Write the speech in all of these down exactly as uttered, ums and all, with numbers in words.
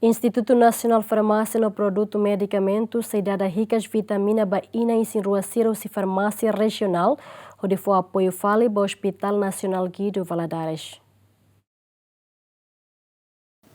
Institutu Nasionál Farmásia no Produtu Medikamentu sei dada hikas vitamina ba inan isin-rua sira husi farmásia rejionál, hodi fó apoiu fali ba Hospitál Nasionál Guido Valadares.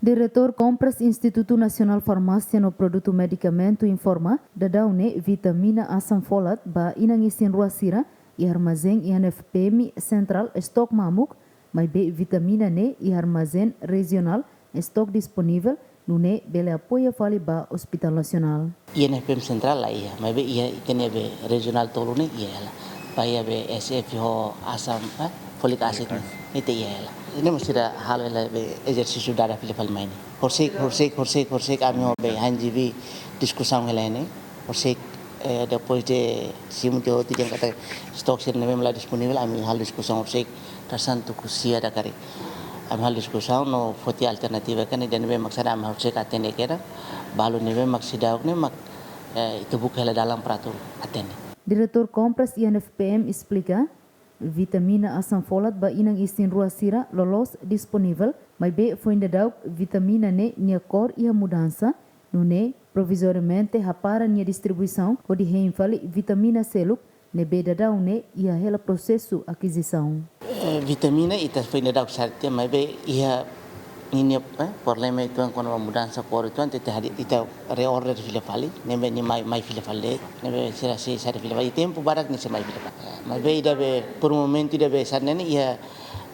Diretór Kompras Institutu Nasionál Farmásia no Produtu Medikamentu informa, daudaun ne'e vitamina asam folat ba inan isin-rua sira iha armazén I N F P M sentrál estok mamuk, maibé vitamina ne'e iha armazén rejionál estok disponivel, nune'e bele apoia fali ba Hospitál Nasionál. I N F P M sentrál la iha, maibé iha ita-nia be rejionál tolu ne'e iha hela. Ba iha be S F ho asam, eh, folic acid ne'e, ita iha hela. Ne'e mós sira halo hela be ezersísiu dada fila fali mai ne'e. Horisehik, horisehik, horisehik, horisehik, ami ho be H N G V diskusaun hela ne'e. Horisehik, eh, depois de simu tiha hotu dehan katak estok sira ne'ebé mak la disponivel, ami halo diskusaun horisehik, tarsa'e tuku sia ida karik. Ami halo diskusaun no foti alternativa karik, ida ne'ebé mak sa'e ami horisehik atende kedas, balu ne'ebé mak seidauk ne'e mak, eh, ita buka hela dalan para atu atende. Diretór Kompras I N F P M esplika, vitamina asam folat ba inan isin-rua sira loloos disponivel, maibé foin daudauk vitamina ne'e nia kór iha mudansa, nune'e provizoriamente hapara nia distribuisaun hodi hein fali vitamina seluk ne'ebé daudaun ne'e iha hela prosesu akizisaun. Eh, vitamina ita foin daudauk sa'e tiha, maibé iha ninia, eh, problema uitoan kona-ba mudansa kór uitoan, ita hadi-, ita reorder fila fali, ne'ebé nia mai, mai fila fali, ne'ebé sira sei sa'e fila fali, tempu badak nia sei mai fila fali. Eh, maibé ida be, por momentu ida be sa'e ne'e iha,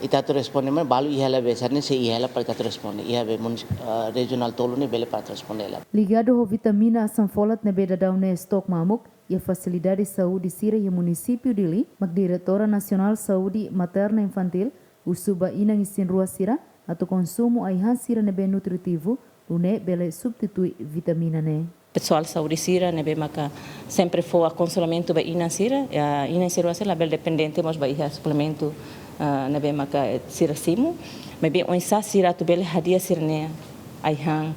ita atu responde, maibé balu iha hela be sa'e ne'e sei iha hela para ita atu responde, iha be munis-, eh, rejionál tolu ne'e bele para atu responde hela. Ligadu ho vitamina asam folat ne'ebé daudaun ne'e estok mamuk, iha fasilidade saúde sira iha munisípiu Dili, mak Diretora Nasionál Saúde Materna Infantil husu ba inan isin-rua sira atu konsumu ai-han sira ne'ebé nutritivu, nune'e bele substitui vitamina ne'e. Pesoál saúde sira ne'ebé maka sempre fó akonselhamentu ba inan sira, eh, inan isin-rua sira labele dependente mós ba iha suplementu, eh, ne'ebé maka, eh, sira simu, maibé oinsá sira atu bele hadi'a sira-nia ai-han,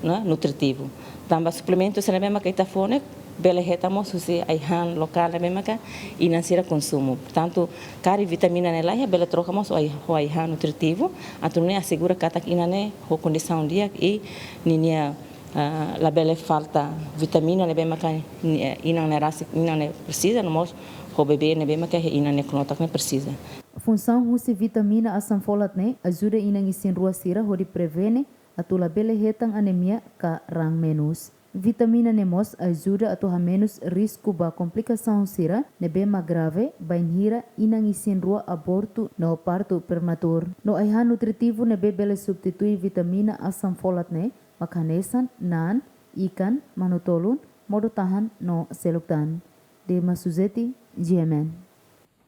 ne'e, nutritivu. Tanba suplementu sira ne'ebé maka ita fó ne'e bele hetan mós husi ai-han lokál ne'ebé maka inan sira konsumu. Portantu, karik vitamina ne'e la iha, bele troka mós ho ai-, ho ai-han nutritivu, atu nune'e asegura katak inan ne'e ho kondisaun di'ak i ninia, ah, labele falta vitamina ne'ebé maka ni-, eh, inan ne'e rasik, inan ne'e presiza, no mós ho bebé ne'ebé maka iha inan nia knotak ne'e presiza. Funsaun husi vitamina asam folat ne'e ajuda inan isin-rua sira hodi prevene atu labele hetan anemia ka raan menus. Vitamina ne'e mós ajuda atu hamenus risku ba komplikasaun sira ne'ebé mak grave, bainhira inan isin-rua abortu no partu prematuru. No ai-han nutritivu ne'ebé bele substitui vitamina asam folat ne'e mak hanesan naan, ikan, manu-tolun, modo-tahan no seluk tan. Dema Suzeti, G M N.